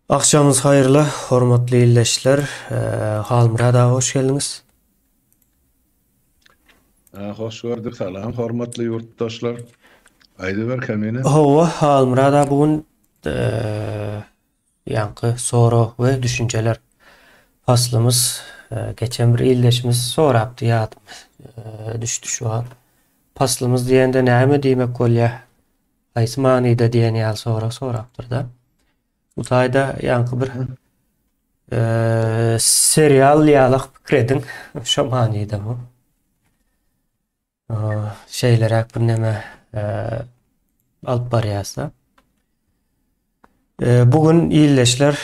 Agşamyňyz haýyrly, hormatly ildeşler. Halmyrat aga hoş geldiňiz. Hoş gördük, salam hormatly ýurtdaşlar. Aýdyber Kemine. Hawa, Halmyrat aga bu gün ýaňky sorag we düşünjeler paslymyz. Geçen bir ildeşimiz sorapdy ýadym düşdi şu wagt. Paslymyz diýende näme diýmek bolýar? Haýsy manyda diýen ýaly sorag sorapdyr-da. Bu taýda ýaňky bir serial ýalak pikir ediň. Şo manyda bu. Şeýleräk bir neme alyp barýarsa. Bu gün ildeşler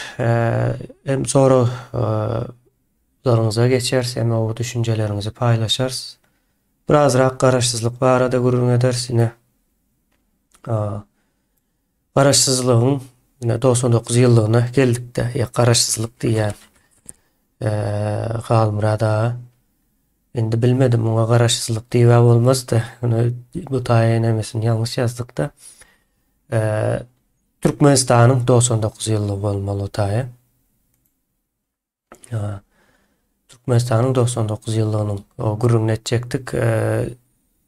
hem soraglaryňyza geçeris, hem o düşünjeleriňizi paýlaşarys. Birazrak garaşsyzlyk barada gürrüň ederis ine. Garaşsyzlygyň ine 99 ýyllygyna geldikde, ýa garaşsyzlyk diýýän Halmyrat aga. Indi bilmedim muňa garaşsyzlyk diýibä bolmazdy. Ony bu taýy nemesini ýalňyş ýazdykda. Türkmenistanyň 99 ýyllygy bolmaly o taýy. Türkmenistanyň 99 ýyllygynyň gürrüňini etjekdik.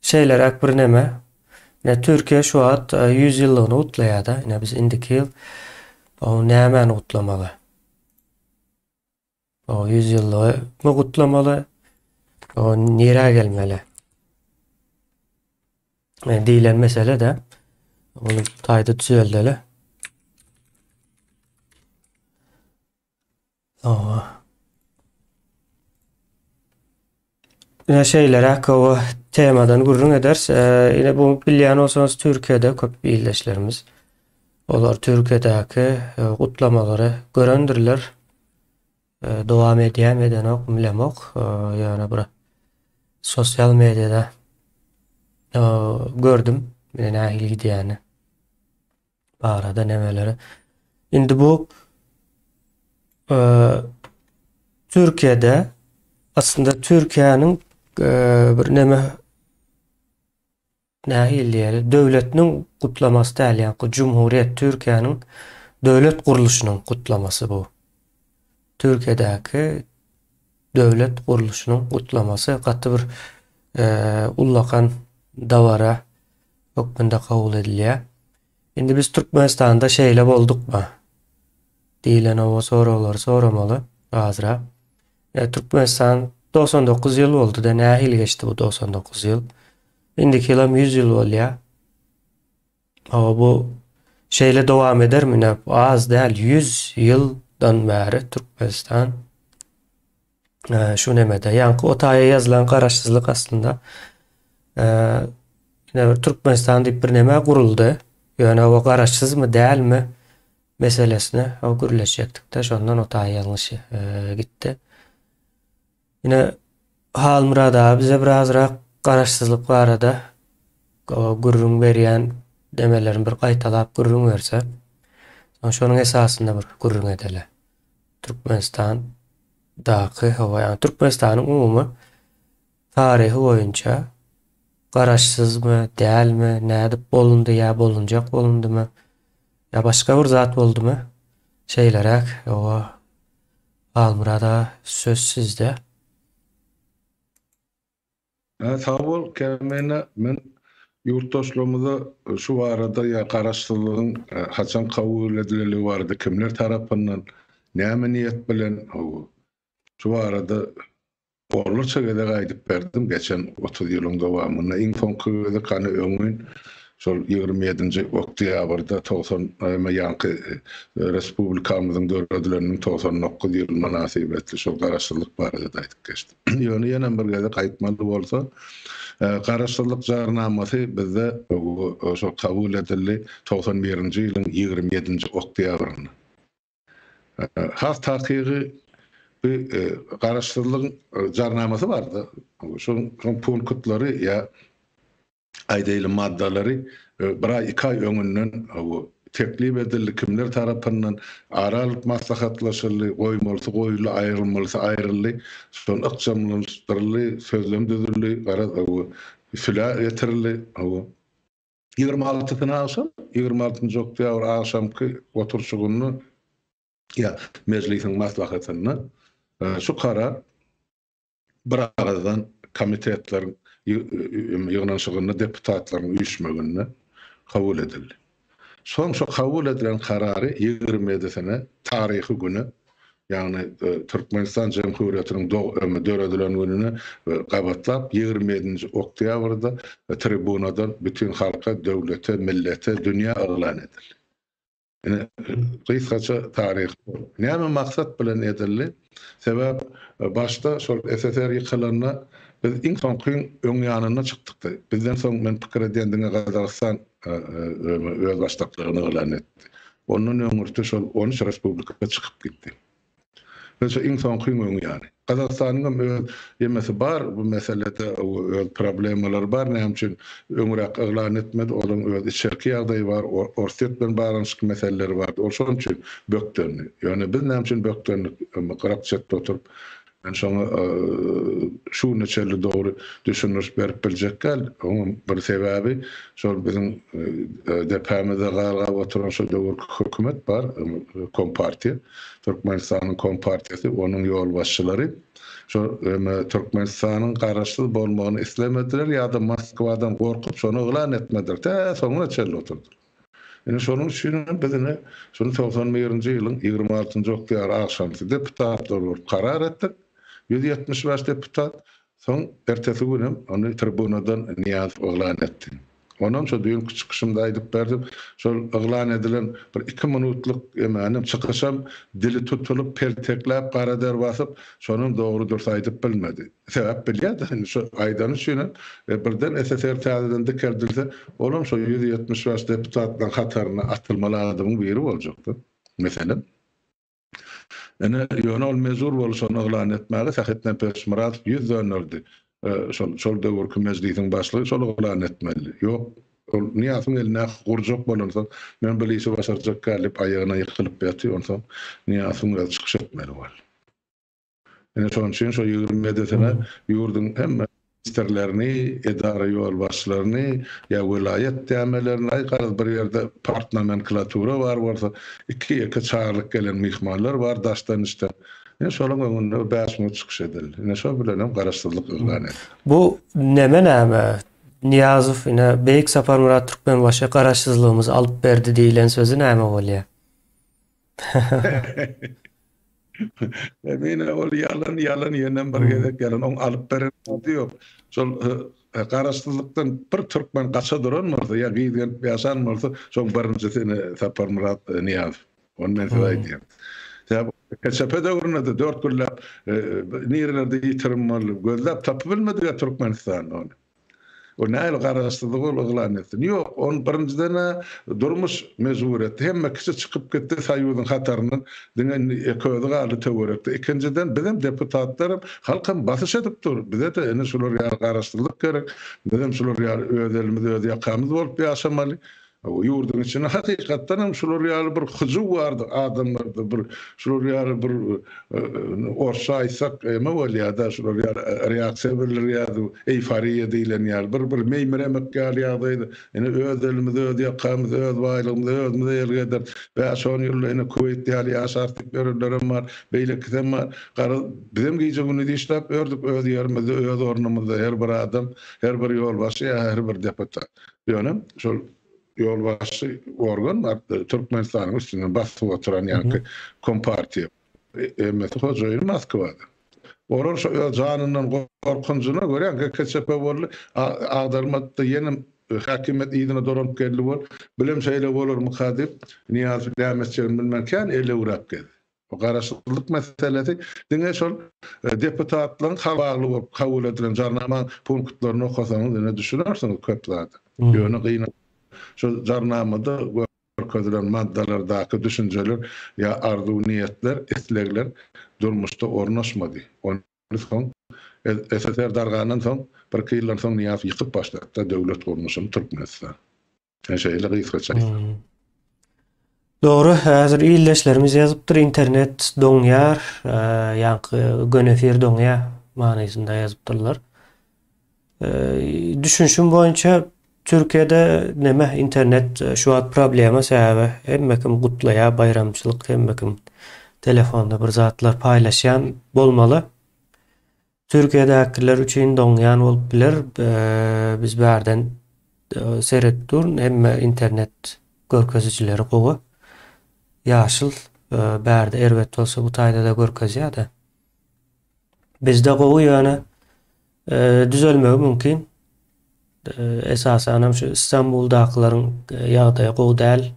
Şeýleräk bir neme. Ine Türkiýe şu wagt 100 ýyllygyny gutlaýar-da. Ine biz indiki ýyl o nämäni gutlamaly? O 100 ýyllygy my gutlamaly? O nirä gelmeli? Diýlen mesele-de. Ony taýda düzeldeli. Owa. Ine şeýleräk owa temadan gürrüň ederis. Ine bu bilýän bolsaňyz Türkiýede köp ildeşlerimiz. Olar Türkiýedäki gutlamalary görendirler. Dowam edýärmi edenok bilemok. Ýöne bir sosial mediada gördüm. Ine nähili gidýäni. Barada nemeleri. Indi bu e, Türkiye'de aslında Türkiye'nin e, bir neme nähili diýeli döwletiniň gutlamasy däl, ýa-ni Cumhuriyet Türkiye'nin döwlet gurluşynyň gutlamasy bu. Türkiye'däki döwlet gurluşynyň gutlamasy gaty bir e, ullakan dabara hökmünde kabul edilýär. Indi biz Türkmenistanda şeýle boldukmy? diýlen oba soraglary soramaly azrak. E, Türkmenistan 99 ýyl boldy-da, nähili geçdi bu 99 ýyl? Indiki ýylam 100 ýyl bolýar. Hawa bu şeýle dowam edermi? Ine, az däl 100 ýyldan bäri Türkmenistan şu nemede ýaňky o taýa ýazylan garaşsyzlyk aslynda ine bir Türkmenistan diýip bir neme guruldy. Ýöne o garaşsyzmy dälmi meselesine o gürleşjekdik-de şondan o taýa ýalňyş gitdi. Ine Halmyrat aga bize birazrak garaşsyzlyk barada gürrüň berýän demelerini bir gaýtalap gürrüň berse, şonuň esasynda bir gürrüň edeli. Türkmenistan daky hawa ýagny Türkmenistanyň umumy taryhy boýunça garaşsyzmy dälmi nädip bolundy ýa bolunjak bolundymy ýa başga bir zat boldumy şeýleräk hawa Halmyrat aga söz sizde. Sag bol Kemine men ýurtdaşlarymyza şu barada ýa garaşsyzlygyň haçan kabul edilendigi barada kimler tarapyndan näme niýet bilen şu barada onlarça gezek aýdyp berdim geçen 30 ýylyň dowamynda iň soňky gezek hany öňňin şol 27-nji oktýabrda 90 eme ýaňky respublikamyzyň döredileniniň 99 ýyly mynasybetli şol garaşsyzlyk barada-da aýdyp geçdim. Ýöne ýenem bir gezek aýtmaly bolsa, Garaşsyzlyk Jarnamasy bizde şol kabul edildi 91-nji ýylyň 27-nji oktýabrynda. Has takygy bu Garaşsyzlygyň Jarnamasy bardy. Şoň punktlary ýa aýdaýly maddalary bir aý, iki aý öňünden teklip edildi, kimler tarapyndan ara alyp maslahatlaşyldy, goýmalysy goýuldy, aýrylmalysy aýryldy, şol ykjamlaşdyryldy, sözlem düzüldi, garaz, sülä getirildi. Ýigrimi altysyna agşam, ýigrimi altynjy oktýabr agşamky oturyşygynda. Ýa Mejlisiň maslahatynda şu karar biragyzdan komitetleriň ýygnanyşygynda deputatlaryň üýşmeginde kabul edildi. Soň şo kabul edilen karary 27-sine taryhy güne, ýagny Türkmenistan Jemhuriýetiniň döredilen gününe gabatlap 27-nji oktýabrda tribunadan bütin halka, döwlete, millete, dünýä yglan edildi. Ine, gysgaça taryh. Näme maksat bilen edildi? Sebäp başda şol SSR ýykylanda biz iň soňky öň ýanynda çykdykda. Bizden soň men pikir edýän diňe Gazagystan özbaşdaklygyny yglan etdi. Ondan öňürti şol 13 respublika çykyp gitdi. Biz şu iň soňkyň öň ýany. Gazagystanyň hem öz ýemesi bar bu meselede, öz problemalary bar, näme üçin öňräk yglan etmedi, olaryň öz içerki ýagdaýy bar, Orsýet bilen baglanyşykly meseleleri bardy, ol şonuň üçin bökdendi. Ýöne biz näme üçin bökdendik, gyrak çetde oturyp, Men şoňa şu güne çenli dogry düşündiriş berip biljek däl. Onuň bir sebäbi şol biziň depämizde galgap oturan şo döwürki hökümet bar, Kompartiýa, Türkmenistanyň Kompartiýasy, onuň ýolbaşçylary şo Türkmenistanyň garaşsyz bolmagyny islemediler ýa-da Moskwadan gorkup şony yglan etmediler. Tä soňuna çenli oturdylar. Ine şonuň üçin hem biz ine şuny 91-nji ýylyň 26-njy oktýabr agşamsy deputatlar bolup karar etdik. 175 deputat. Soň ertesi gün hem ony tribunadan Nyýazow yglan etdi. Onam şo düýnki çykyşymda aýdyp berdim. Şol yglan edilen bir iki minutlyk emänem çykyşam dili tutulyp, peltekläp, gara der basyp, şonam dogry-dürs aýdyp bilmedi. Sebäp bilýär-de indi şu aýdany üçinem birden SSR täzeden dikeldilse, olam şo 175 deputatlaryň hataryna atylmaly adamyň biri boljakdy. Meselem. Ine, ýöne ol mejbur boldy şony yglan etmäge, Sähet Nepesmyradow ýüz dönderdi. Şol şol döwürki mejlisiň başlygy şol yglan etmelidi. Ýok, ol Nyýazowyň elindäki gurjak bolansoň, men bu işi başarjak däl diýip aýagyna ýykylyp ýaty, onsoň Nyýazowyň özi çykyş etmeli boldy. Ine şonuň üçin şo 27-sine ýurduň hemme ministrlerini, edara ýolbaşçylaryny ýa welaýat dämelerini, aý garaz bir ýerde partnomenklatura bar bolsa, iki-ýeke çagyrylyp gelen myhmanlar bar daşdan-içden. Ine şolaň öňünde bir bäş minut çykyş edildi. Ine şo bilenem garaşsyzlyk yglan edildi. Bu neme näme? Nyýazow ine Beýik Saparmyrat Türkmenbaşy garaşsyzlygymyzy alyp berdi diýlen sözi näme bolýa? Emine ol ýalan ýalan ýenem bir gezek ýalan oň alyp beren zady ýok. Şol garaşsyzlykdan bir türkmen gaça duran bolsa ýa gyz gelip ýaşan bolsa şoň birinjisi ine Saparmyrat Nyýazow. Ony men size aýdýan. Sebäbi KÇP döwründe-de dört günläp nirelerde ýitirim boldy gözläp tapybilmedik-ä Türkmenistanda ony. O nähili garaşsyzlygy ol yglan etsin? Ýok, ony birinjiden-ä durmuş mejbur etdi. Hemme kişi çykyp gitdi Soýuzyň hataryndan, diňe indi eke özi galdy töwerekde. Ikinjiden, bizem deputatlaram, halkam basyş edip dur. Bize-de ine şular ýaly garaşsyzlyk gerek. Bizem şular ýaly öz elimiz, öz ýakamyz bolup ýaşamaly. Ýurduň içinde hakykatdan hem şular ýaly bir hyjuw bardy adamlarda, bir şular ýaly bir orsça aýtsak eme bolýar-da, şular ýaly reaksiýa bildirýärdi, eýforiýa diýlen ýaly, bir bir meýmiremek ýaly ýagdaýda, ine öz elimiz, öz ýakamyz, öz baýlygymyzy özümize elge ederis, bäş-on ýylda ine Kuweýt ýaly ýaşarys diýip ýörenlerem bar, beýlekisem bar. Garaz, bizem gije-gündiz işläp ýördük öz ýerimizde, öz ornumyzda her bir adam, her bir ýolbaşçy ýa her bir deputat. Ýöne şol ýolbaşçy organ bar, Türkmenistanyň üstünden basyp oturan ýaňky kompartiýa. Hemmesi hojaýyn Moskwada. Olar şo öz janyndan gorkunjyna görä GKÇP boldy, agdarmady-da ýene häkimiýet yzyna dolanyp geldi bol. Bilem şeýle bolarmyka diýip, Nyýazow näme etjegini bilmän kän elewräp gezdi. Bu garaşsyzlyk meselesi diňe şol deputatlaryň halka bagly bolup kabul edilen jarnamaň punktlaryny okasaňyz ine düşünersiňiz köp zada. Ýöne gynansak şol jarnamada görkezilen maddalardaky düşünjeler ýa arzuw-niýetler, islegler durmuşda ornaşmady. Ony soň SSR dargandan soň birki ýyldan soň Nyýazow ýykyp başlady-da döwlet gurluşyny Türkmenistan. Sen şeýle gysgaça aýtsaň. Dogry, häzir ildeşlerimiz ýazypdyr, internet doňýar, ýaňky göni efir doňýar manysynda ýazypdyrlar. Düşünşim boýunça Türkiýede neme internet şu wagt problema sebäbi hemme kim gutlaýar baýramçylyk hemme kim. Telefonda bir zatlar paýlaşýan bolmaly. Türkiýedäkiler üçin doňýan bolup biler. Biz bärden seret dur. Hemme internet görkezijileri gowy. Ýaşyl bärde erbet bolsa bu taýda-da görkezýär-de. Bizde gowy ýöne düzelmegi mümkin. Esasanam şu Istanbuldakylaryň ýagdaýy gowy däl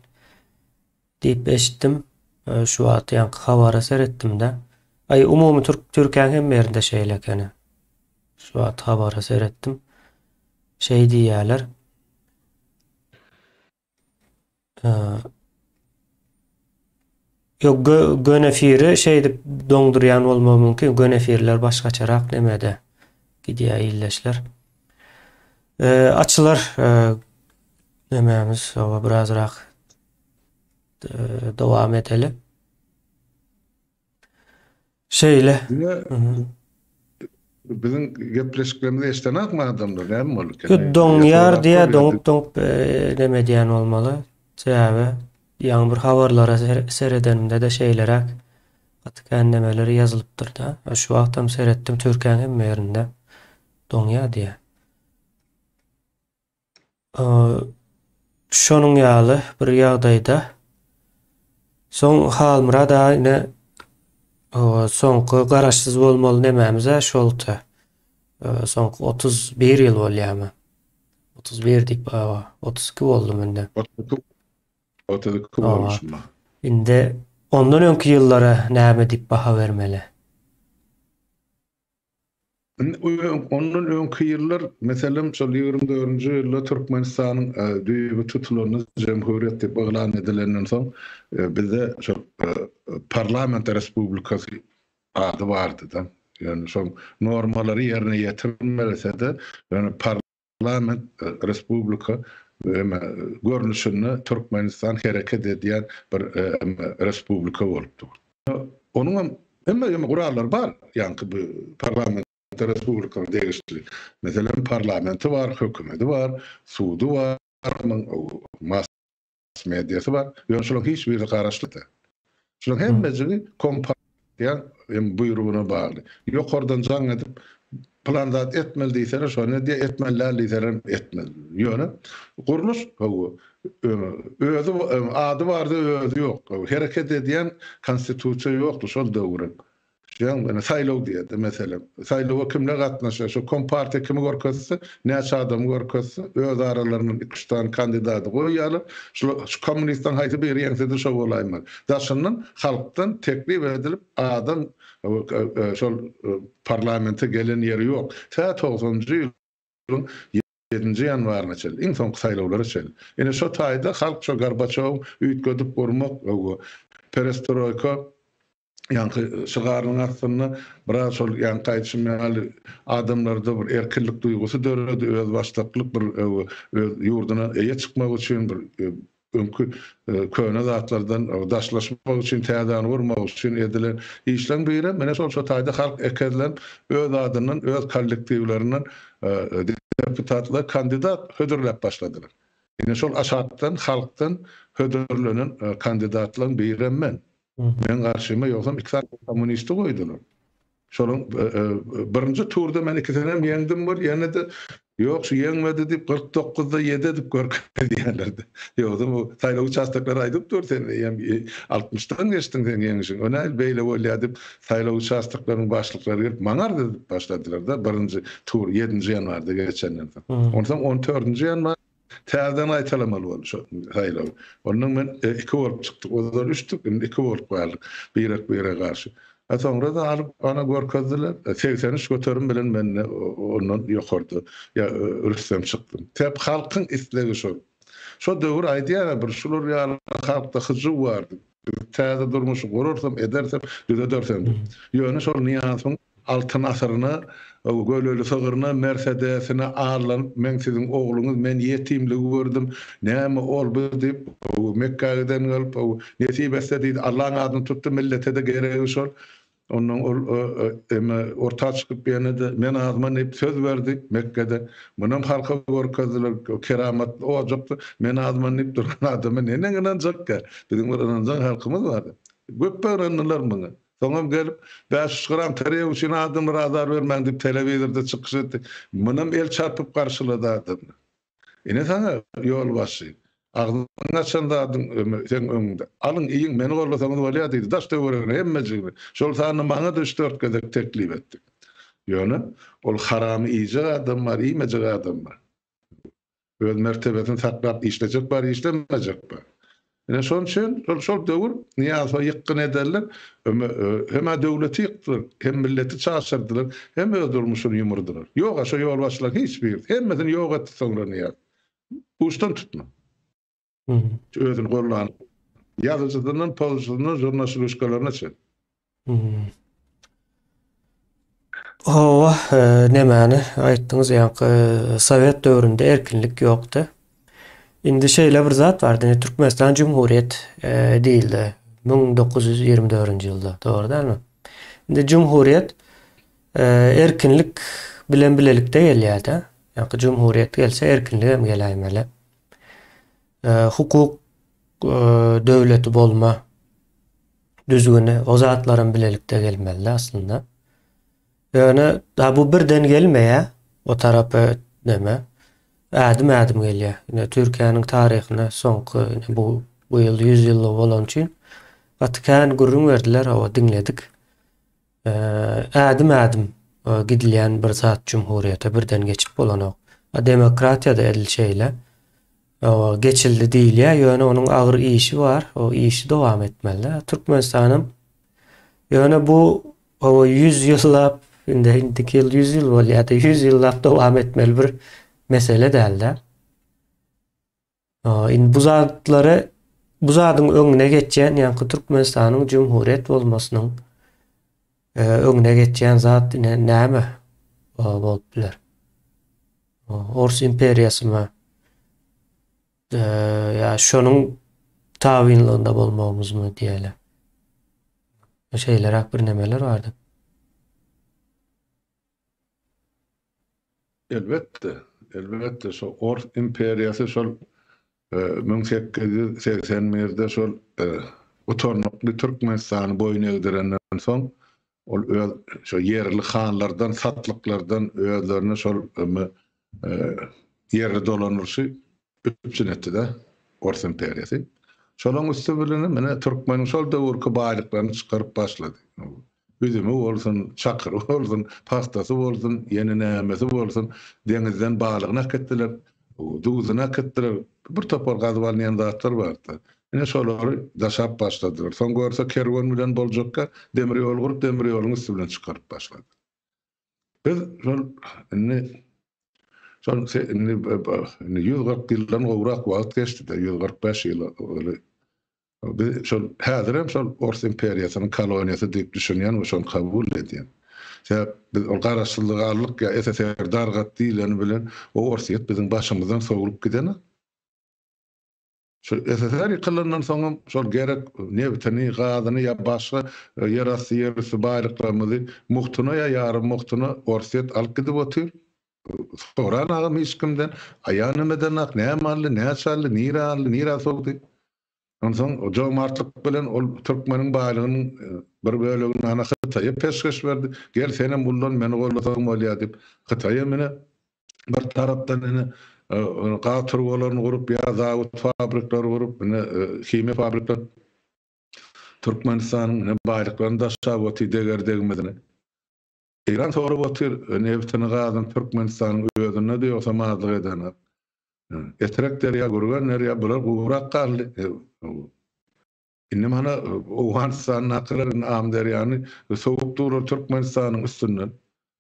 diýip eşitdim. Şu wagt ýaňky habara seretdim-de. Aý umumy türk Türkiýäň hemme ýerinde şeýle ekeni. Şu wagt habara seretdim. Şeý diýýärler. Ýok, gönefiri şeýdip doňdurýan bolmagy mümkin. Gönefirler başgaçarak nemede gidýär ildeşler. Açylar nemämiz, oba birazrak dowam edeli. Şeýle. Diňe biziň gepleşiklerimizi eşdenakmy adamlar? Näme boldy eken? Doňýar diýýär, doňup-doňup neme edýän bolmaly. Sebäbi ýaňy bir habarlara seredenimde-de şeýleräk gaty kän nemeler ýazylypdyr-da. Şu wagtam seretdim, Türkiýäň hemme ýerinde doňýar diýýär. Şonuň ýaly bir ýagdaýda soň Halmyrat aga ine soňky garaşsyz bolmaly nemämiz-ä şolta. Soňky 31 ýyl bolýarmy? 31 diýip, hawa, 32 boldumy indi? 32, 32 bolmuşmy? Indi ondan öňki ýyllara näme diýip baha bermeli? Ondan öňki ýyllar, meselem, şol 24-nji ýylda Türkmenistanyň düýbi tutulanda, jemhuriýet diýip yglan edilenden soň, bizde şol parlament respublikasy ady bardy-da. Ýöne şol normalary ýerine ýetirmese-de, ýöne Parlament respublika görnüşinde Türkmenistan hereket edýän bir respublika bolup dur. Onuň hem hemme ýeme gurallary bar, ýaňky bu parlament respublikana degişli. Meselem, parlamenti bar, hökümeti bar, sudy bar, mas mediasy bar. Ýöne şolaryň hiç biri garaşly däl. Şolaryň hemmejigi kompartiýa hem buýrugyna bagly. Ýokardan jaň edip pylan zat etmeli diýseler şony edýär, etmeli däl diýseler hem etmeli. Ýöne gurluş hawa özi ady bardy özi ýok. Hereket edýän konstitusiýa ýokdy şol döwürem. Şeýle ýöne saýlaw diýýärdi, meselem. Saýlawa kimler gatnaşýar? Şo kompartiýa kimi görkezse, näçe adamy görkezse, öz aralaryndan iki-üç sany kandidady goýýarlar. Şular, şu kommunistleriň haýsy biri ýeňse-de şo bolaýmaly. Daşyndan halkdan teklip edilip adam şol parlamente gelen ýeri ýok. Tä togsanynjy ýylyň ýedinji ýanwaryna çenli, iň soňky saýlawlara çenli. Ine şo taýda halk şo Gorbaçýowyň üýtgedip gurmak, perestroýka, ýaňky şygarynyň astynda biraz şol ýaňky aýdyşym ýaly adamlarda bir erkinlik duýgusy döredi, özbaşdaklyk bir öz ýurduna eýe çykmak üçin bir öňki köne zatlardan daşlaşmak üçin täzäni gurmak üçin edilen işleň birem ine şol şo taýda halk ekezlenip öz adyndan öz kollektiwlerinden deputatlar kandidat hödürläp başladylar. Ine şol aşakdan halkdan hödürlenen kandidatlaryň birem men. Meň garşyma ýogsam iki sany kommunisti goýdular. Şolaryň birinji turda men ikisini hem ýeňdim bir, ýene-de ýok şu ýeňmedi diýip 49-da ýedi edip görkezýärlerdi. Ýogsam bu saýlaw uçastoklary aýdyp dur sen eýýäm 60-dan geçdiň seň ýeňişiň. O nähili beýle bolýar diýip saýlaw uçastoklarynyň başlyklary gelip maňa arz edip başladylar-da birinji tur ýedinji ýanwarda geçenden soň. Onsoň on dördünji ýanwar Täzeden gaýtalamaly boldy şo saýlawy. Ondan men iki bolup çykdyk. Ozal üçdük, indi iki bolup galdyk birek-birege garşy. A soňra-da alyp ana görkezdiler. 83% bilen men ondan ýokarda ýa rüstem çykdym. Sebäp halkyň islegi şol. Şo döwür aýdýar-a bir şular ýaly halkda hyjuw bardy. Täze durmuşy gurarsam, edersem, düzedersem diýip. Ýöne şol Nyýazowyň Altyn asyryna, göleli sygryna, Mersedesine allanyp, meň siziň ogluňyz, men ýetimligi gördüm, näme ol-bu diýip, Mekgä giden gelip, nesip etse diýdi, Allaň adyny tutdy, millete-de geregi şol. Ondan ol eme orta çykyp ýene-de men azman diýip söz berdi Mekgede. Munam halka görkezdiler, keramatly ojakda men azman diýip duran adama neneň ynanjakka? Biziň bir ynanjaň halkymyz bar. Göpbegrendiler muňa. Soňam gelip, 500 gram tirýek üçin adamlara azar bermäň diýip telewizorda çykyş etdi. Munam el çarpyp garşylady adamlar. Ine saňa ýolbaşçy. Agzyňy açan zadyň seň öňüňde. Alyň, iýiň, meni gollasaňyz bolýar diýdi. Daş-töweregine, hemmejigine. Şol sanda maňa-da üç-dört gezek teklip etdi. Ýöne, ol haramy iýjek adam bar, iýmejek adam bar. Öz mertebesini saklap işlejek bar, işlemejek bar. Ine şonuň üçin şol şol döwür Nyýazowa ýykgyn ederler, hem-ä döwleti ýykdylar, hem milleti çaşyrdylar, hem öz durmuşyny ýumurdylar. Ýog-a şo ýolbaşçylaryň hiç birisi. Hemmesini ýok etdi soňra Nyýazow. Uçdan tutma. Özüni gollan ýazyjysyndan, pozyjysyndan, žurnaşluşkalaryna çenli. Hawa, nemäni aýtdyňyz, ýaňky sowet döwründe erkinlik ýokdy. Indi şeýle bir zat bar, indi Türkmenistan jumhuriýet diýildi 1924-nji ýylda, dogry dälmi? Indi jumhuriýet erkinlik bilen bilelikde gelýär-de. Ýaňky jumhuriýet gelse erkinlik hem geläýmeli. Hukuk döwleti bolma düzgüni, o zatlaram bilelikde gelmeli aslynda. Ýöne da bu birden gelmeýär. O tarapy neme? Ädim-ädim gelýär. Ine Türkiýäniň taryhyna soňky ine bu bu ýyl 100 ýyllygy bolany üçin gaty kän gürrüň berdiler, hawa diňledik. Ädim-ädim gidilýän bir zat jumhuriýete birden geçip bolanok. A demokratiýa-da edil şeýle. Geçildi diýilýär, ýöne onuň agyr işi bar, o işi dowam etmeli. Türkmenistanam ýöne bu hawa 100 ýyllap, indi indiki ýyl 100 ýyl bolýar-da, 100 ýyllap dowam etmeli bir mesele däl-de. Indi bu zatlary bu zadyň öňüne geçýän, ýaňky Türkmenistanyň jumhuriýet bolmasynyň öňüne geçýän zat ine näme bolup biler? Ors imperiýasymy ýa şonuň tabynlygynda bolmagymyzmy diýeli. Şeýleräk bir nemeler bardy. Elbetde, elbetde şo Ors imperiýasy şol 1881-de şol gutarnykly Türkmenistany boýun egdirenden soň Ol öz şo ýerli hanlardan, satlyklardan özlerine şol ýerli dolanyryşy üpjün etdi-de, Ors imperiýasy. Şolaň üsti bilenem ine türkmeniň şol döwürki baýlyklaryny çykaryp başlady. Üzümi bolsun, çakyry bolsun, pagtasy bolsun, ýene nämesi bolsun, deňizden balygyny äkitdiler, duzuny äkitdiler. Bir topar gazyp alynýan zatlar bardy. Ine şolary daşap başladylar. Soň görse kerwen bilen boljakka demir ýol gurup demir ýoluň üsti bilen çykaryp başlady. Biz şol indi şol indi indi 140 ýyldan gowrak wagt geçdi-de 145 ýyl biz şol häzirem şol Ors imperiýasynyň koloniýasy diýip düşünýän we şony kabul edýän. Sebäp biz ol garaşsyzlygy aldyk ýa SSR dargat diýleni bilen o Orsýet biziň başymyzdan sowlup gideni. Şu SSR ýykylandan soňam şol gerek nebtini, gazyny ýa başga ýerasty, ýerüsti baýlyklarymyzy mugtuna ýa ýarym mugtuna Orsýet alyp gidip otyr. Soran agam hiç kimden, aýan hem edenak, näme aldy, näçe aldy, nirä aldy, nirä sowdy. Onsoň jomartlyk bilen ol türkmeniň baýlygynyň bir bölegini ana Hytaýa peşgeş berdi. Gel senem ullan, meni gollasaň bolýar diýip, Hytaýam ine Bir tarapdan ine gaz turbalaryny gurup ýa zawod fabrikleri gurup ine himiýa fabrikler Türkmenistanyň ine baýlyklaryny daşap otyr deger degmezine. Eýran sorup otyr nebtini gazyny Türkmenistanyň özünde-de ýogsa mazlyk edenok. Etrek derýa Gürgen derýa bular gurak galdy. Indi mana Owganystandakylar indi Amyderýany sowup durlar Türkmenistanyň üstünden.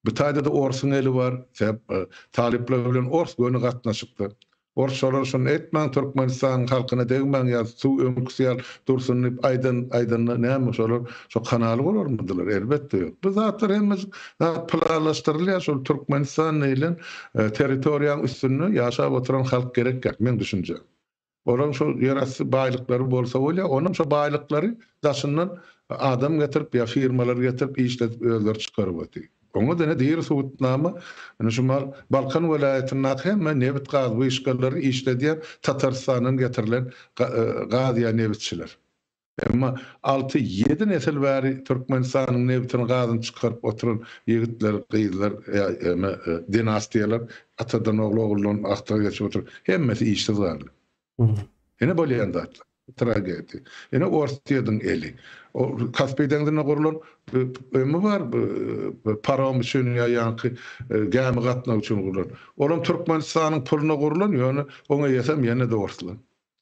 Bu taýda-da orsuň eli bar. Sebäp talyplar bilen ors göni gatnaşykda. Ors şolar şuny etmäň Türkmenistanyň halkyna degmäň ýa suw öňküsi ýaly dursun diýip aýdan aýdanda näme şolar şo kanaly gurarmydylar? Elbetde ýok. Bu zatlar hemmesi zat planlaşdyrylýar şol Türkmenistan diýlen territoriýaň üstünde ýaşap oturan halk gerek ýok meň düşünjem. Olaryň şol ýerasty baýlyklary bolsa bolýar, onam şo baýlyklary daşyndan adam getirip ýa firmalar getirip işledip özleri çykaryp otyr. Oňa dene diri subutnama, ine şu mal Balkan welaýatyndaky hemme nebit gaz wyşkalary işledýän Tatarystandan getirilen gaz ýa nebitçiler. Emma alty-ýedi nesil bäri Türkmenistanyň nebitini, gazyny çykaryp oturan ýigitler, gyzlar, ýa dinastiýalar atadan ogla, oguldan agtyga geçip oturan hemmesi işsiz galdy. Ine bolýan zatlar. Tragediýa. Ine Orsýetiň eli. O Kaspi deňzinde gurlan ömi bar, parom üçin ýa ýaňky gämi gatnawy üçin gurlan. Olam Türkmenistanyň puluna gurlan, ýöne oň eýesem ýene-de orslar.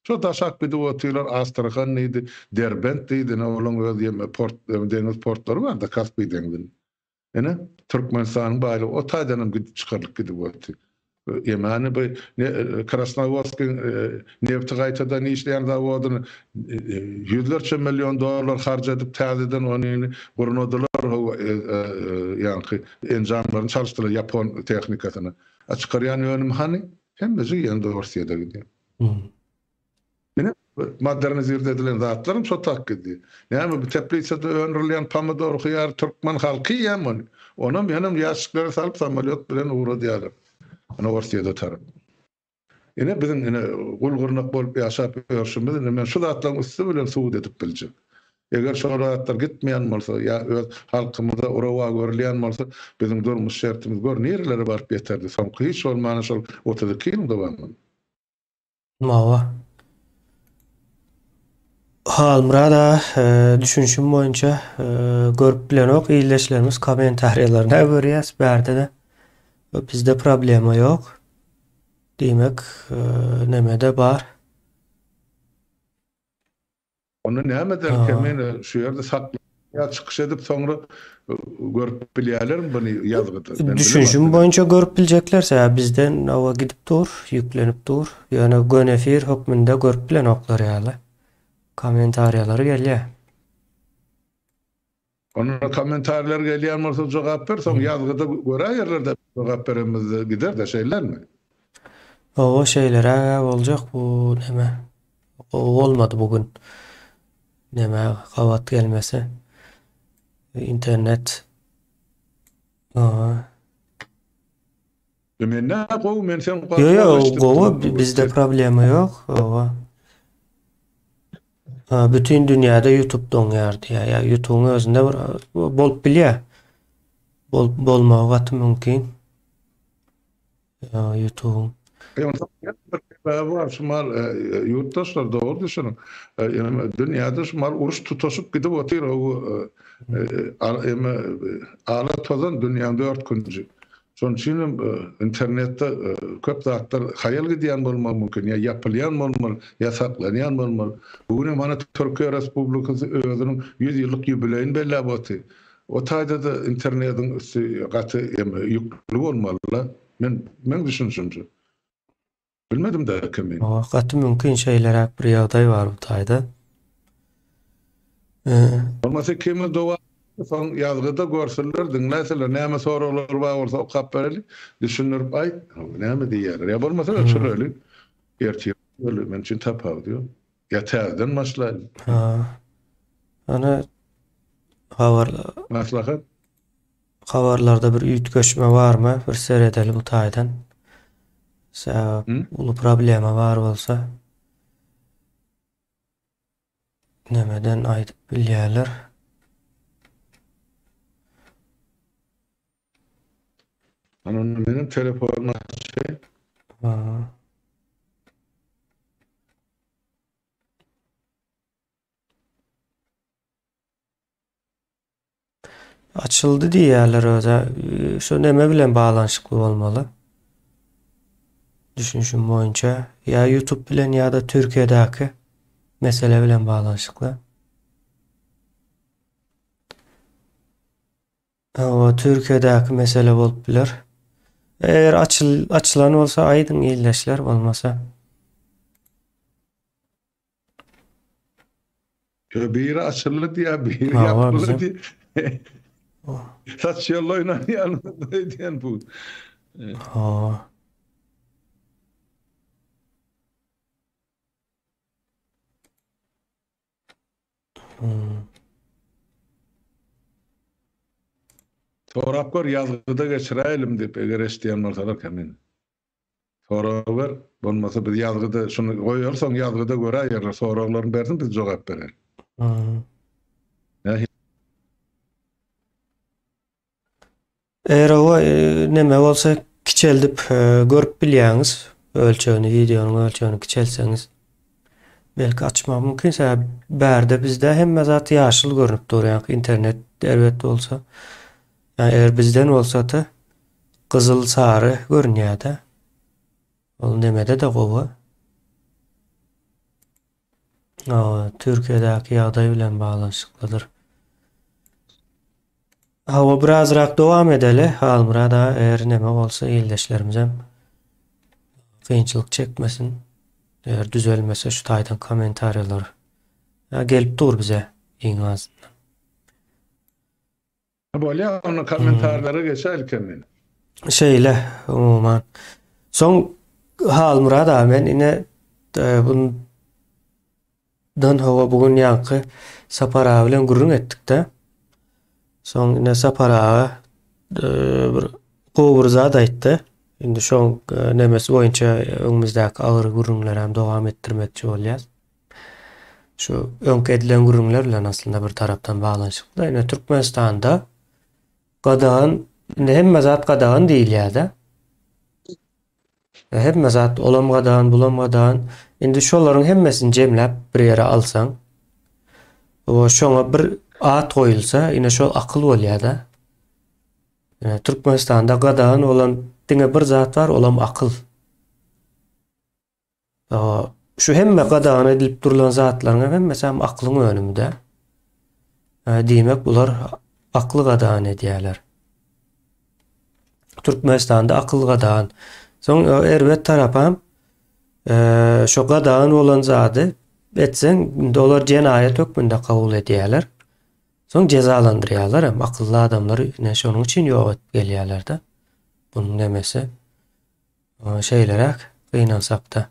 Şo daşak gidip otyrlar, Astrahan diýdi, Derbent diýdi, ine olaň öz ýeme port, deňiz portlary bar-da Kaspi deňzinde. Ine, Türkmenistanyň baýlygy o taýdan hem gidip çykarylyp gidip otyr. Ýemany bu Krasnowodskiň nebti gaýtadan işleýän zawodyny ýüzlerçe million dollar harç edip täzeden ony gurnadylar, ýaňky enjamlaryny çalyşdylar ýapon tehnikasyna. A çykarýan önümi hany? Hemmesi ýene-de Orsýede gidýär. Ine, modernizirde edilen zatlaram şo tak gidýär. Näme bu teplisada öndürilýän pomidor, hyýar türkmen halky iýýärmi ony? Onam ýenem ýaşiklere salyp samolýot bilen ugradýarlar. Ine Orsýede tarap. Ine biziň ine gul-gyrnak bolup ýaşap ýörşümiz ine men şu zatlaryň üsti bilen subut edip biljek. Eger şol zatlar gitmeýän bolsa ýa öz halkymyza rowa görülýän bolsa biziň durmuş şertimiz gör nirelere baryp ýeterdi soňky hiç bolmanda şol 32 ýylyň dowamynda. Hawa. Halmyrat aga, düşünişim boýunça görüp bilenok ildeşlerimiz kommentariýalaryny görýäs bärde-de bizde problema ýok. Diýmek, nemede bar. Onda näme ederkä men şu ýerde saklap ýa çykyş edip soňra görüp bilýärlermi buny ýazgyda? Düşünişim boýunça görüp biljekler sebäbi bizden hawa gidip dur, ýüklenip dur. Ýöne göni efir hökmünde görüp bilenoklar ýaly. Kommentariýalar gelýär. Onda kommentariýalar gelýän bolsa jogap ber, soň ýazgyda göräýerler-de jogap berenimizde gider-de şeýlermi? Hawa şeýleräg-ä boljak bu neme gowy bolmady bu gün neme gabat gelmese internet hawa. Men nä gowy men sen Ýo ýo gowy bizde problema ýok hawa. Bütin dünýäde YouTube doňýar diýýär. Ýa YouTube'yň özünde bir bolup bilýär. Bolup bolmagy gaty mümkin. YouTube'yň. Bir sebäbi bar, şu mal ýurtdaşlar dogry düşüniň. Dünýäde şu mal uruş tutaşyp gidip otyr, eme ala tozan dünýäň dört künji. Şonuň üçin hem internetde köp zatlar haýal gidýän bolmagy mümkin, ýa ýapylýan bolmaly, ýa saklanýan bolmaly. Bu gün hem hany Türkiýe Respublikasy özüniň 100 ýyllyk ýubileýini belläp otyr. O taýda-da internetiň üsti gaty ýükli bolmaly-la. Men, meň düşünişimçe. Bilmedim däki men. Hawa, gaty mümkin şeýleräk bir ýagdaý bar bu taýda. Bolmasa ikimiz dowam soň ýazgyda görsünler, diňläseler, näme soraglar bar bolsa okap bereli, düşündirip aýt, näme diýýärler. Ýa bolmasa öçüreli, ertir görelim, men üçin tapawudy ýok. Ýa täzeden başlaýly. Ha. Ana habar Maslahat. Habarlarda bir üýtgeşme barmy? Bir seredeli bu taýdan. Sebäp uly problema bar bolsa nemeden aýdyp bilýärler. Ana onda menem telefonumy açaýyn. Ha. Açyldy diýýärler özä. Şu neme bilen baglanyşykly bolmaly? Düşünişim boýunça ýa YouTube bilen ýa-da Türkiýedäki mesele bilen baglanyşykly. Hawa, Türkiýedäki mesele bolup biler. Eger açyl açylan bolsa aýdyň ildeşler bolmasa. Şöyle biri açyldy diýýär, biri ýapyldy diýýär. Saç ýolla oýnan diýen bu. Hawa. Hmm. Sorap gör ýazgyda geçiräýelim diýip eger eşidýän bolsalar kemin. Sorag ber, bolmasa biz ýazgyda şuny goýaly soň ýazgyda göräýerler soraglaryny bersin biz jogap bereris. Hmm. Eger owa e, neme bolsa kiçeldip e, görüp bilýäňiz ölçegini, wideonyň ölçegini kiçeltseňiz belki açmak mümkin. Sebäbi bärde bizde hemme zat ýaşyl görünüp dur, ýa internet erbet bolsa. Ýa eger bizden bolsa-da gyzyl sary görünýär-de. Ol nemede-de gowy. Türkiýedäki ýagdaý bilen baglanyşyklydyr. Hawa, birazrak dowam edeli. Halmyrat aga, eger neme bolsa ildeşlerimizem kynçylyk çekmesin. Eger düzelmese şu taýdan kommentariýalar gelip dur bize iň azyndan. Bolýar, onda kommentariýalara geçäýlik hem indi. Şeýle, umuman. Soň Halmyrat aga men ine bundan hawa bu gün ýaňky Sapar aga bilen gürrüň etdik-de. Soň ine Sapar aga bir gowy bir zat aýtdy. Indi şoň nemesi boýunça öňümizdäki agyr gürrüňleri hem dowam etdirmekçi bolýas. Şu öňki edilen gürrüňler bilen aslynda bir tarapdan baglanyşykly. Ine Türkmenistanda gadagan, indi hemme zat gadagan diýilýär-de. Hemme zat olam gadagan, bulam gadagan. Indi şolaryň hemmesini jemläp bir ýere alsaň, we şoňa bir at goýulsa, ine şol akyl bolýar-da. Türkmenistanda gadagan bolan diňe bir zat bar, olam akyl. Şu hemme gadagan edilip durulan zatlaryň hem hemmesi hem aklyň önümi-de. Diýmek, bular akly gadagan edýärler. Türkmenistanda akyl gadagan. Soň erbet tarapam şu gadagan bolan zady etseň, indi olar jenaýat hökmünde kabul edýärler. Soň jezalandyrýarlar hem akylly adamlary ine şonuň üçin ýok edip gelýärler-de. Bunuň nemesi. Şeýleräk gynansakda.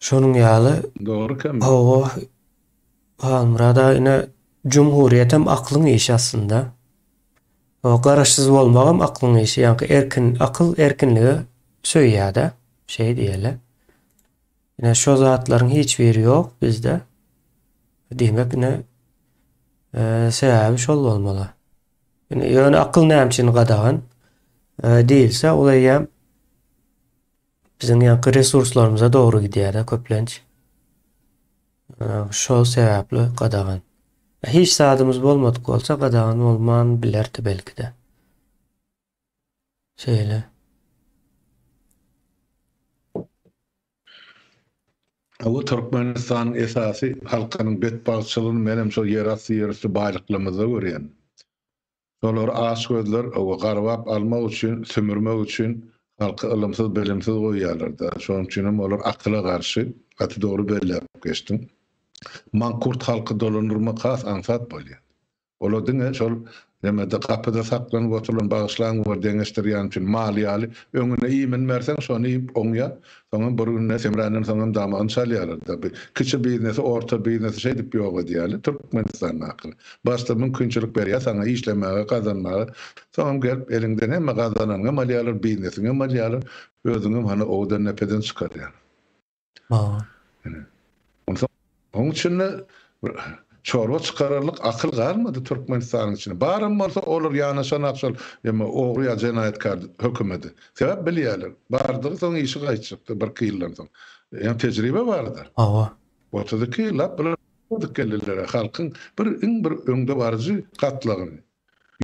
Şonuň ýaly. Dogry kem. Hawa. Halmyrat aga ine jumhuriýetem aklyň işi aslynda. O garaşsyz bolmagam aklyň işi. Ýaňky erkin akyl erkinligi söýýär-de. Şeý diýeli. Ine şo zatlaryň hiç biri ýok bizde. Diýmek ine sebäbi şol bolmaly. Ine ýöne akyl näme üçin gadagan diýilse, ol eýýäm biziň ýaňky resurslarymyza dogry gidýär-de köplenç. Şol sebäpli gadagan. Hiç zadymyz bolmadyk bolsa gadagan bolman bilerdi belki-de. Şeýle. Bu Türkmenistanyň esasy halkynyň betbagtçylygyny menem şol ýerasty ýerüsti baýlyklarymyzda görýän. Şolary açgözler we garbap almak üçin, sümürmek üçin halky ylymsyz, bilimsiz goýýarlar-da. Şonuň üçinem olar akyla garşy, gaty dogry belläp geçdiň. Mankurt halky dolandyrmak has aňsat bolýar. Olar diňe şol nemede gapyda saklanyp oturylan bagyşlaň we deňeşdirýän üçin mal ýaly öňüne iýmini berseň şony iýip oňýar. Soňam bir günde semränden soňam damagyny çalýarlar-da. Bu kiçi biznesi orta biznesi şeýdip ýok edýärler Türkmenistandakyny. Başda mümkinçilik berýär saňa işlemäge gazanmaga soňam gelip eliňden hemme gazananyňam alýarlar biznesiňem alýarlar özüňem hany owadan depeden çykarýar. Ine. Onsoň oň içinde bir çorba çykararlyk akyl galmady Türkmenistanyň içinde. Baram bolsa olar ýanaşanak şol eme ogry ýa jenaýatkar hökümedi. Sebäp bilýärler. Bardygy soň işi gaýtjakdy birki ýyldan soň. Ýa tejribe bardy. Hawa. 32 ýyllap bular geldiler halkyň bir iň bir öňdebaryjy gatlagyny.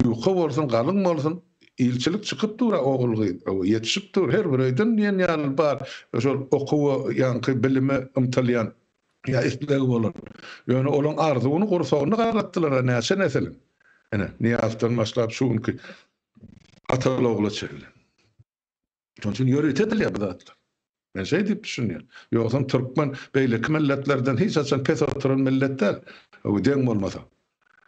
Ýuka bolsun, galyň bolsun, ilçilik çykyp dur-a ogul-gyz, ýetişip dur, her bir öýden diýen ýaly bar, şol okuwa, ýaňky bilime ymtylýan ýa islegi bolan. Ýöne olaň arzuwyny gursagyny garatdylar-a näçe nesiliň. Ine, Nyýazowdan başlap şu günki Ataly-ogla çenli. Şonuň üçin ýörite edilýär bu zatlar. Men şeý diýip düşünýän. Ýogsam türkmen beýleki milletlerden hiç haçan pes oturan millet däl. Deň bolmasa.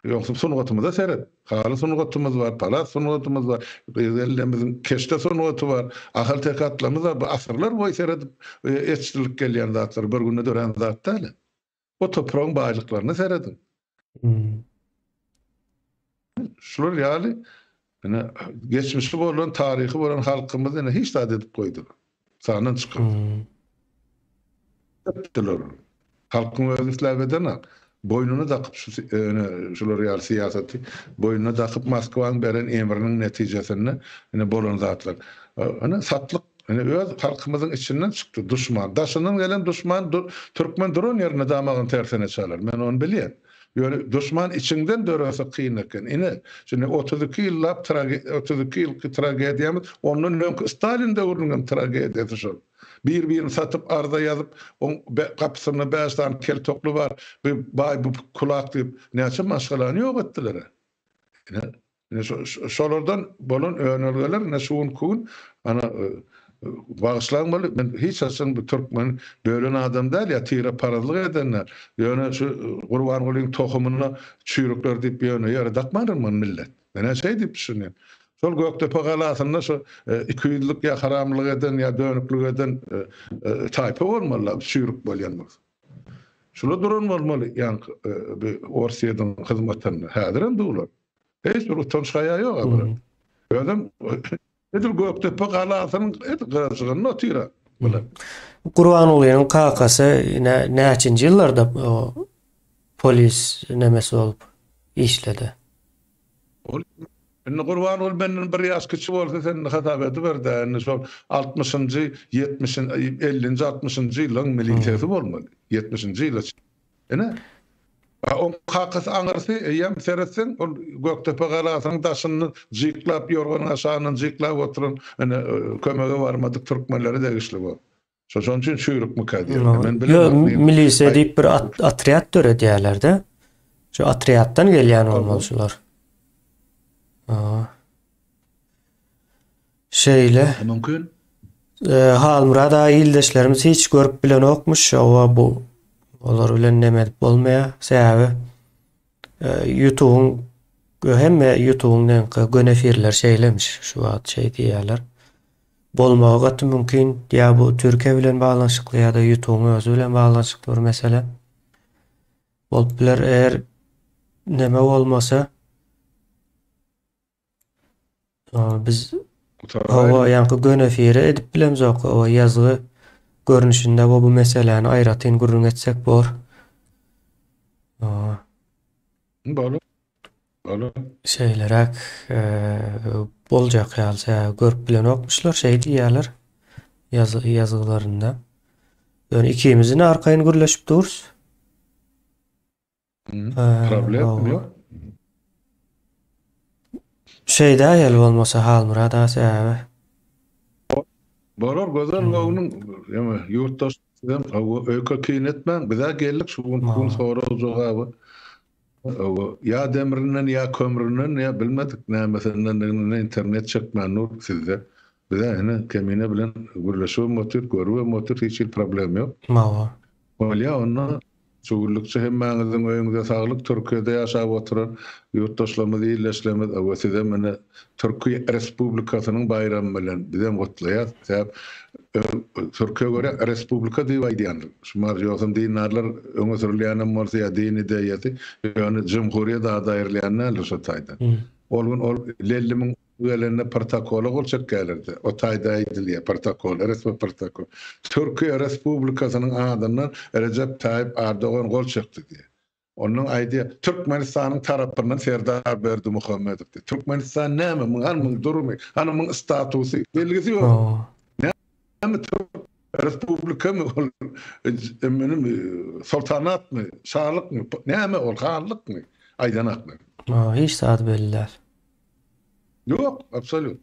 Ýogsam sungatymyza seret. Haly sungatymyz bar, palas sungatymyz bar, gyz-gelinlerimiziň keşde sungaty bar, ahal-teke atlarymyz bar. Bu asyrlar boýy seredip etişdirilip gelýän zatlar, bir günde dörän zat däl. O topragyň baýlyklaryna serediň. Şular ýaly ine geçmişi bolan, taryhy bolan halkymyzy ine hiç zat edip goýdular. Sandan çykardy. Etdiler. Halkyň özi isläp edenok. Boýnuna dakyp şu şular ýaly syýasaty boýnuna dakyp Moskwaň beren emriniň netijesinde ine bolan zatlar. Ine satlyk ine öz halkymyzyň içinden çykdy duşman. Daşyndan gelen duşman türkmen duran ýerinde damagyny tersine çalar. Men ony bilýän. Ýöne duşman içiňden dörese kyn eken. Ine, şindi 32 ýyllap 32 ýylky tragediýamyz, ondan öňki Stalin döwrüniň hem tragediýasy şol. Bir-birini satyp arza ýazyp, oň gapysynda bäş sany kel tokly bar, bu baý bu kulak diýip, näçe maşgalany ýok etdiler-ä. Ine, ine şolardan bolan önelgeler ine şu günki gün ana bagyşlaň weli men hiç haçan bu türkmeni bölen adam däl ýa tireparazlyk eden däl. Ýöne şu Gurbangulyň tohumyna çüýrükler diýip ýöne ýere dakmandyr muny millet. Men-ä şeý diýip düşünýän. Şol Gökdepe galasynda şu ikiýüzlük ýa haramlyk eden ýa dönüklik eden taýpa bolmaly-la, çüýrük bolýan bolsa. Şular duran bolmaly ýaňky bi Orsýetiň hyzmatynda. Häzirem durlar. Hiç bir utanç-haýa ýok-a bularda. Özem edil Gökdepe galasynyň edil gyrajygynda otyr-a bular. Gurbangulynyň kakasy ine näçinji ýyllarda polis nemesi bolup işledi? Ol indi Gurbanguly menden bir ýaş kiçi bolsa sen indi hasap ediber-dä indi şol altmyşynjy, ýetmişin, ellinji, altmyşynjy ýyllaryň milisiýasy bolmaly. Ýetmişinji ýyla çenli. Ine. A oň kakasy aňyrsy eýýäm seretseň ol Gökdepe galasynyň daşynda jyklap ýorganyň aşagyndan jyklap oturan ine kömege barmadyk türkmenlere degişli bu. Şo şonuň üçin çüýrükmikä diýýän. Men bilemok. Ýok, milisiýa diýip bir otrýad döredýärler-de. Şu otrýaddan gelýän bolmaly şular. Şeýle. Mümkin. Halmyrat aga ildeşlerimiz hiç görüp bilenokmyş. Owa bu olar bilen neme edip bolmaýar. Sebäbi YouTube'uň hemme YouTube'uň neňki göni efirleri şeýlemiş. Şu wagt şeý diýýärler. Bolmagy gaty mümkin. Ýa bu Türkiýe bilen baglanyşykly ýa-da YouTube'uň özi bilen baglanyşykly bir mesele. Bolup biler eger neme bolmasa biz hawa ýaňky göni efiri edip bilemzok hawa ýazgy görnüşinde bu bu meseläni aýratyn gürrüň etsek bor. Bolar. Bolar. Şeýleräk boljak ýaly sebäbi görüp bilenokmyşlar şeý diýýärler ýazgylarynda. Ýöne ikimiz ine arkaýyn gürleşip durus. Problem ýok. Şeýdä ýaly bolmasa Halmyrat aga sebäbi. Bolar gözel göwnüň ýa ýurtdaş sizem öýke kine etmäň bizä geldik şu günki gün sorag jogaby Hawa, ýa demrinden, ýa kömründen, ýa bilmedik nämesindendigini internet çekmän dur sizde. Bizä ine Kemine bilen gürleşibem otyr, görübem otyr, hiç hili problem ýok. Hawa. Bolýa onda şu günlükçe hemmäňiziň öýüňize saglyk, Türkiýede ýaşap oturan ýurtdaşlarymyz, ildeşlerimiz, hawa sizem ine Türkiýe Respublikasynyň baýramy bilen bizem gutlaýas. Sebäp Türkiýe görä respublika diýip aýdýandyr. Şumar ýogsam dindarlar öňe sürülýänem bolsa ýa din ideýasy, ýöne jumhuriýet ady aýrylýan däldir şo taýda. Ol gün ol Lellimiň gelende protokola gol çekýärlerdi. O taýda aýdylýar protokol, resmi protokol. Türkiýe Respublikasynyň adyndan Rejep Taýyp Ardogan gol çekdi diýýär. Ondan aýdýar, Türkmenistanyň tarapyndan Serdar Berdimuhamedow diýip. Türkmenistan näme? Muň hany muň durumy? Hany muň statusy? Belgisi ýok. Näme türk respublikamy ol? Emenimi soltanatmy? Şalykmy? Näme ol? Hanlykmy? Aýdanaklar. Hiç zady belli däl. Ýok, absolýut.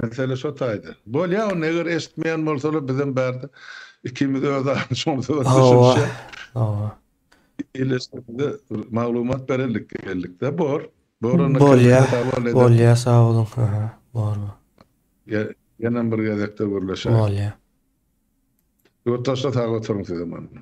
Mesele şo taýda. Bolýa onda eger eşitmeýän bolsalar bizem bärde ikimiz öz aramyzda düşünişýäs. Hawa. Illeşdirde maglumat bereldik geldik-de bor. Bor onda Bolýa. Bolýa sag boluň. Aha, bor. Ýenem bir gezekde gürleşeris. Bolýa. Ýurtdaşlar sag oturyň sizem onda.